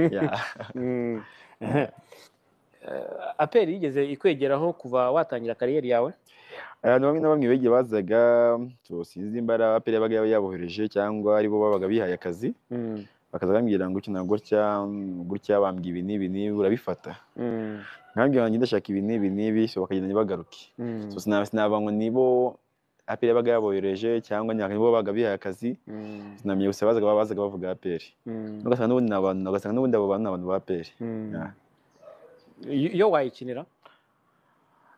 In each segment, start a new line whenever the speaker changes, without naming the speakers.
Yeah.
APR yigeze ikwegeraho kuva watangira carrière yawe?
Abantu bamwe na bamwe begiye bazaga, so sinzi nimba ari APR yabaga yabohereje cyangwa aribo babaga bihaye akazi, bakaza bambwira ngo ukina gutya gutya, bambwiye ibi n'ibi n'ibi, urabifata? Nkabwira ngo ndashaka ibi n'ibi n'ibi, so bakagenda ntibagaruke. So sinaba ngo nibo APR yabaga yabohereje cyangwa nibo babaga bihaye akazi, sinamenye. Gusa bazaga bavuga APR, ugasanga n'ubundi ni abantu, ugasanga n'ubundi abo bantu ni abantu ba APR. Yeah.
Iyo wayikinira?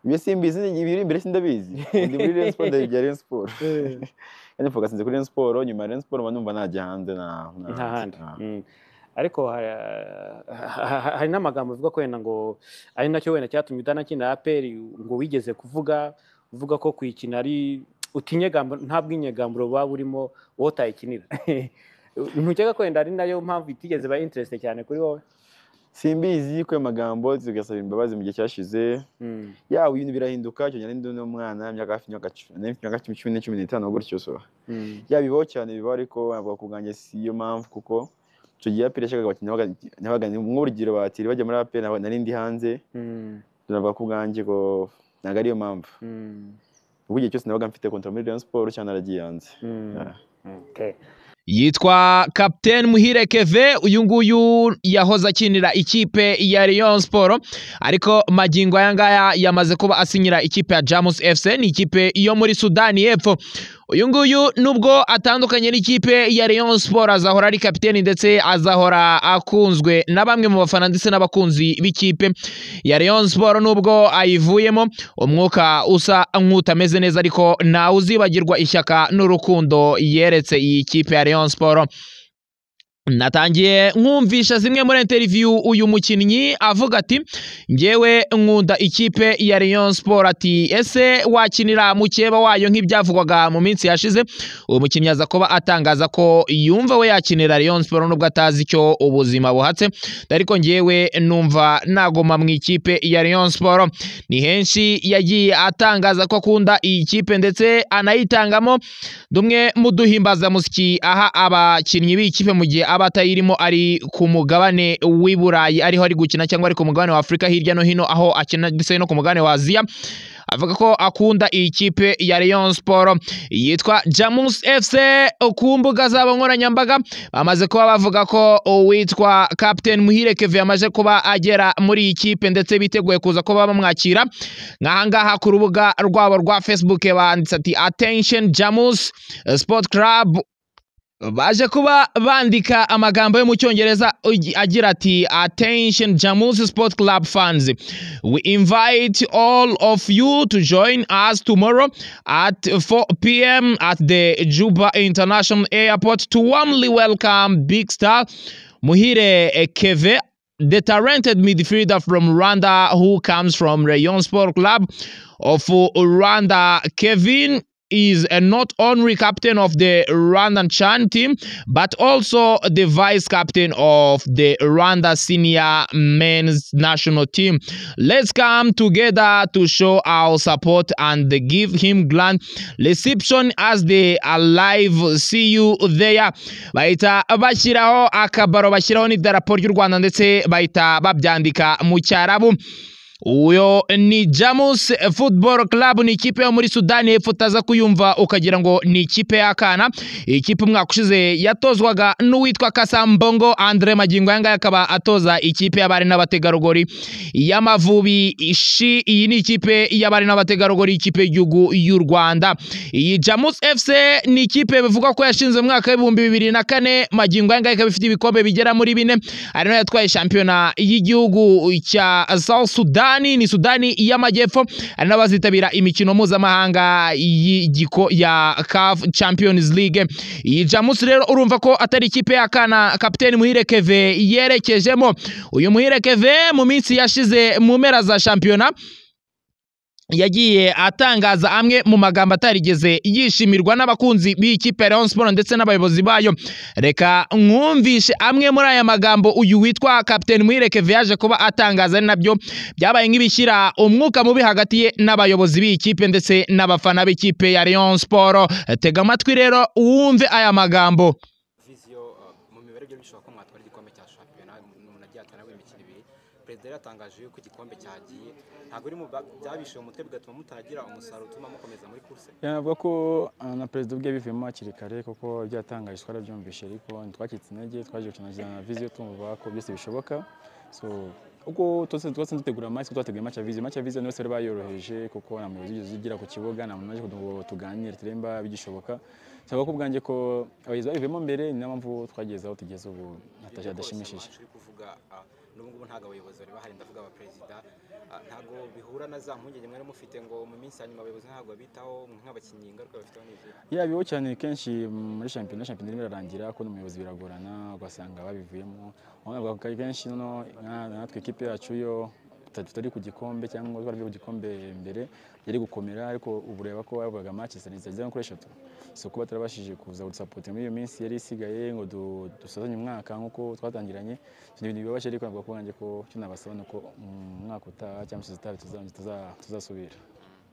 Ibyo simbizi, ibiri imbere sindabizi. Ndi muri Rayon Sport, ndabibya Rayon Sport kandi focusinze kuri Rayon Sport. Nyuma ya Rayon Sport mba numva najya hanze
Nta handi. Ariko hari n'amagambo avuga ko wenda ngo ari nacyo wenda cyatumye udanakinira APR, ngo wigeze kuvuga uvuga ko kuyikina ari utinyegambo, nta bw'inyegamburo buba burimo wowe utayikinira. Ntukeka ko wenda ari nayo mpamvu itigeze ba interest cyane kuri wowe?
Simbizi ko ayo magambo, tugasaba imbabazi mu gihe cyashize. Yaba ibintu birahinduka, icyo gihe nari ndi n'umwana, imyaka hafi imyaka 10, nari mfite imyaka 14, 15 gutyo. So yaba bibaho cyane, bibaho, ariko navuga ku bwanjye si yo mpamvu, kuko icyo gihe APR yashakaga abakinnyi, nabaga nk'urugero batiri bajya muri APR, nari ndi hanze. Tunavuga ku bwanjye ko ntabwo ariyo mpamvu, kuko igihe cyose nabaga mfite contrat muri Rayon Sport cyangwa naragiye hanze. Yeah.
Okay.
Yitwa Captain Muhire Keve. Uyu nguyu yahoze akinira ikipe ya Rayon Sport, ariko magingo aya ngaya yamaze kuba asinyira ikipe ya Jamus FC, ni ikipe yo muri Sudani y'Epfo. Uyu nguyu nubwo atandukanye n'ikipe ya Rayon Sport, azahora ari kapiteni ndetse azahora akunzwe na bamwe mu bafana ndetse n'abakunzi b'ikipe ya Rayon Sport. Nubwo ayivuyemo umwuka usa nk'utameze neza, ariko ntawe uzibagirwa ishyaka n'urukundo yeretse iyi kipe ya Rayon Sport. Natangiye nkumvisha zimwe muri interview uyu mukinnyi avuga ati: "Ngewe nkunda ikipe ya Rayon Sport." Ati: "Ese wakinira mukeba wayo nk'ibyavugwaga mu minsi yashize?" Uyu mukinnyi aza kuba atangaza ko yumva we yakinira Rayon Sport nubwo atazi icyo ubuzima buhatse, ariko ngewe numva nagoma mu ikipe ya Rayon Sport. Ni henshi yagiye atangaza ko akunda iyi kipe ndetse anayitangamo dumwe mu duhimbazamusyi aha abakinnyi b'iyi kipe mu gihe aba atayirimo, ari ku mugabane w'i Burayi ariho ari gukina, cyangwa ari ku mugabane wa Afurika hirya no hino aho akina, ndetse no ku mugabane wa Aziya, avuga ko akunda iyi kipe ya Rayon Sport yitwa Jamus FC. Ku mbuga zabo nkoranyambaga bamaze kuba bavuga ko uwitwa Captain Muhire Kevin yamaze kuba agera muri iyi kipe ndetse biteguye kuza kuba bamwakira. Nk'aha ngaha ku rubuga rwabo rwa Facebook banditse ati: "Attention Jamus Sport Club." Baje kuba bandika amagambo yo mu Cyongereza agira ati: "Attention Jamus Sport Club fans, we invite all of you to join us tomorrow at 4 p.m. at the Juba International Airport to warmly welcome big star Muhire Keve, the talented midfielder from Rwanda who comes from Rayon Sport Club of Rwanda. Kevin is not only captain of the Rwandan Chan team, but also the vice captain of the Rwanda senior men's national team. Let's come together to show our support and give him grand reception as they arrive. See you there." Bahita bashyiraho akabaro, bashyiraho n'idarapo ry'u Rwanda, ndetse bahita babyandika mu Cyarabu. Uyo ni Jamus Football Club, ni ikipe yo muri Sudani y'Epfo. Utaza kuyumva ukagira ngo ni ikipe y'akana. Iyi kipe umwaka ushize yatozwaga n'uwitwa Kasambongo Andre, magingo aya ngaya akaba atoza ikipe y'abari n'abategarugori y'Amavubi. Ishi iyi ni ikipe y'abari n'abategarugori, ikipe y'igihugu y'u Rwanda. Iyi Jamus FC ni ikipe bivugwa ko yashinzwe mu mwaka wa 2004, magingo aya ngaya ikaba ifite ibikombe bigera muri bine, ari nayo yatwaye shampiyona y'igihugu cya South Sudan, ni Sudani y'Amajyepfo, ari nabo bazitabira imikino mpuzamahanga y'igiko ya CAF Champions League. Iyi Jamus rero urumva ko atari ikipe y'akana kapiteni Muhire Keve yerekejemo. Uyu Muhire Keve mu minsi yashize mu mpera za shampiyona yagiye atangaza amwe mu magambo atarigeze yishimirwa n'abakunzi b'iyi kipe ya Rayon Sport ndetse n'abayobozi bayo. Reka mwumvishe amwe muri aya magambo uyu witwa Captain Muhire Keve yaje kuba atangaza, ari nabyo byabaye nk'ibishyira umwuka mubi hagati ye n'abayobozi b'iyi kipe ndetse n'abafana b'ikipe ya Rayon Sport. Tega amatwi rero wumve aya magambo.
Vision, mu mibare byo bishoboka ko mwatwara igikombe cya shampiyona. agiye hatanawe imikino ibiri, perezida yari yatangaje yuko igikombe cyagiye, ntabwo uri mu byabishe mu mutwe bigatuma mutaragira umusaruro utuma mukomeza muri course?
Navuga ko na perezida ubwe bivuyemo hakiri kare, kuko ibyo yatangaje twarabyumvishe, ariko ntitwacitse intege, twaje gukina na Vision tumva ko byose bishoboka. So uko twese dutegura match, twateguye match ya Vision, match ya Vision bose bari bayoroheje, kuko nta muyobozi wigeze ugera ku kibuga, nta muntu waje ngo tuganire turemba bigishoboka. Saba ko ubwanjye ko abayobozi babivuyemo mbere, ni nayo mpamvu twageze aho tugeze ubu hadashimishije.
Uri kuvuga n'ubu ngubu ntabwo abayobozi bari bahari, ndavuga abaperezida, ntabwo bihura na za mpungenge mwari mufite ngo mu minsi ya nyuma abayobozi ntabwo babitaho nk'abakinnyi, ingaruka bafiteho ni izihe?
Ya bibaho cyane kenshi muri shampiyona, shampiyona irimo irarangira ko n'umuyobozi biragorana, ugasanga babivuyemo. Navuga ko kenshi noneho natwe ikipe yacu yo tutari ku gikombe cyangwa twari ku gikombe mbere yari gukomera, ariko ubu ureba ko bavugaga match zigera kuri 3, so kuba tarabashije kuza gusapotinga muri iyo minsi yari isigaye ngo dusazanye umwaka nk'uko twatangiranye, ni ibintu bibabaje, ariko navuga ko nanjye ko icyo nabasaba ni uko mu mwaka utaha cyangwa se utaha tuzasubira.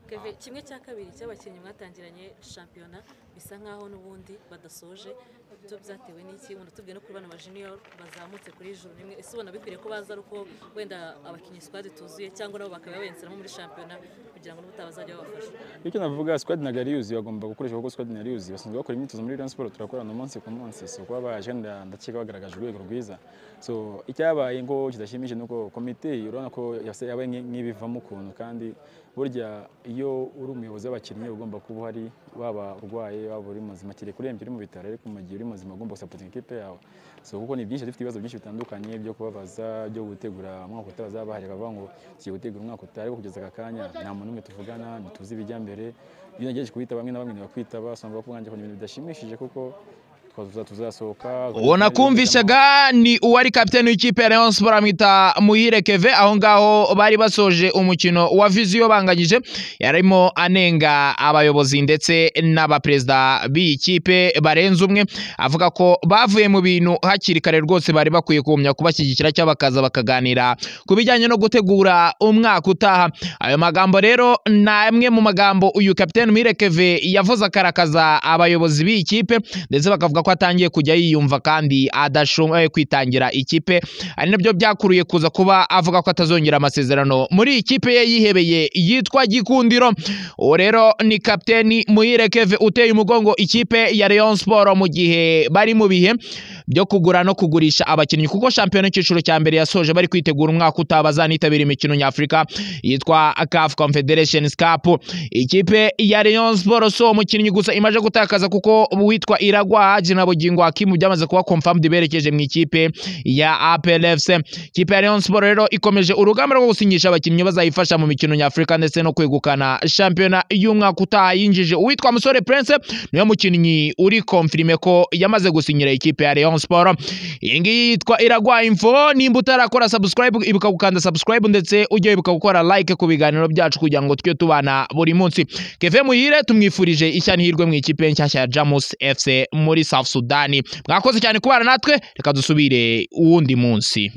Keve, kimwe cya kabiri cy'abakinnyi mwatangiranye shampiyona bisa nkaho n'ubundi badasoje, byo byatewe n'iki? Wenda tubwiye no kuri bano ba junior bazamutse kuri ijuru rimwe, ese ubona bikwiriye ko baza ari uko wenda abakinnyi squad tuzuye, cyangwa nabo bakaba bayenseramo muri shampiyona kugira ngo n'ubutaha bazajya babafasha?
Icyo navuga, squad ntabwo ari yuzuye, bagomba gukoresha kuko squad ntari yuzuye, basanzwe bakora imyitozo muri Rayon Sports, turakorana umunsi ku munsi, so kuba baje ndakeka bagaragaje urwego rwiza. So icyabaye ngo kidashimishije ni uko komite urabona ko yabaye nk'ibivamo ukuntu, kandi burya iyo uri umuyobozi w'abakinnyi ugomba kuba uhari, waba urwaye waba uri muzima, kereka urembye uri mu bitaro, ariko mu gihe uri muzima ugomba gusapotinga ikipe yawe. So kuko ni byinshi, dufite ibibazo byinshi bitandukanye byo kubabaza, byo gutegura umwaka utaha, bazaba bahari bakavuga ngo tugiye gutegura umwaka utaha, ariko kugeza aka kanya nta muntu n'umwe tuvugana, ntituzi ibijya mbere. Iyo nagerageje kubita bamwe na bamwe ntibakwitaba, so mvuga ko nanjye ko ni ibintu bidashimishije kuko tuzasohoka.
Uwo nakumvishaga ni uwari kapiteni w'ikipe ya Rayon Sports amwita Muhire Keve, aho ngaho bari basoje umukino wa Vision banganyije, yarimo anenga abayobozi ndetse n'abaperezida b'iyi kipe barenze umwe, avuga ko bavuye mu bintu hakiri kare rwose, bari bakwiye kugumya kubashyigikira cyangwa bakaza bakaganira ku bijyanye no gutegura umwaka utaha. Ayo magambo rero ni amwe mu magambo uyu kapiteni Muhire Keve yavuze akarakaza abayobozi b'iyi kipe, ndetse bakavuga ko atangiye kujya yiyumva kandi adashoboye kwitangira ikipe, ari nabyo byakuruye kuza kuba avuga ko atazongera amasezerano muri ikipe ye yihebeye yitwa Gikundiro. Uwo rero ni kapiteni Muhire Keve uteye umugongo ikipe ya Rayon Sports mu gihe bari mu bihe byo kugura no kugurisha abakinnyi, kuko shampiyona y'icyiciro cya mbere yasoje bari kwitegura umwaka utaha bazanitabira imikino nyafurika yitwa CAF Confederation Cup. Ikipe ya Rayon Sports so umukinnyi gusa imaze gutakaza, kuko uwitwa Iragwa Haji na Bugingo Hakimu byamaze kuba confirmed berekeje mu ikipe ya APR FC. Ikipe ya Rayon Sports rero ikomeje urugamba rwo gusinyisha abakinnyi bazayifasha mu mikino nyafurika ndetse no kwegukana shampiyona y'umwaka utaha. Yinjije uwitwa Musore Prince, niwe mukinnyi uri confirme ko yamaze gusinyira ikipe ya Rayon Sports. Iyi ngiyi yitwa Iragwa Info. Nimba utarakora subscribe, ibuka gukanda subscribe ndetse ujye wibuka gukora like ku biganiro byacu kugira ngo tujye tubana buri munsi. Keve Muhire tumwifurije ishya n'ihirwe mu ikipe nshyashya ya Jamus FC muri South Sudan. Mwakoze cyane kubana natwe, reka dusubire uwundi munsi.